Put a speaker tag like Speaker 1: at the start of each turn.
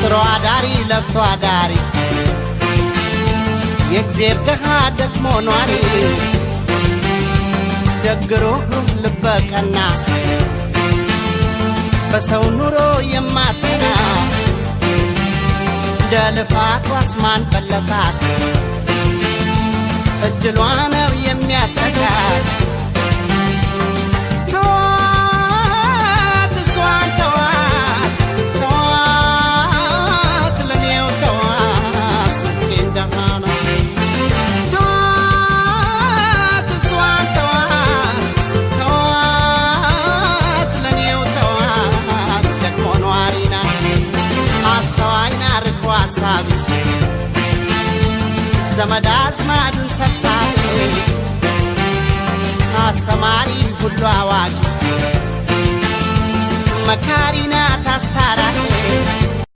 Speaker 1: ጥሮ አዳሪ ለፍቶ አዳሪ የእግዜር ድሃ ደክሞ ኗሪ ደግ ሩህሩህ ልበ ቀና በሰው ኑሮ የማትቀና እንደ ልፋቷስ ማን በለጣት እድሏ ነው የሚያስጠጋት። ተዋት እሷን ተዋት ተዋት ለኔው ተዋት ምስኪን ደሃ ናት። ተዋት እሷን ተዋት ተዋት ለኔው ተዋት ደግሞ ኗሪ ናት አስተዋይ ናት ርቆ አሳቢ ዘመድ አዝማዱን ሰብሳቢ አስተማሪ ሁሉ አዋቂ መካሪ ናት አስታራቂ።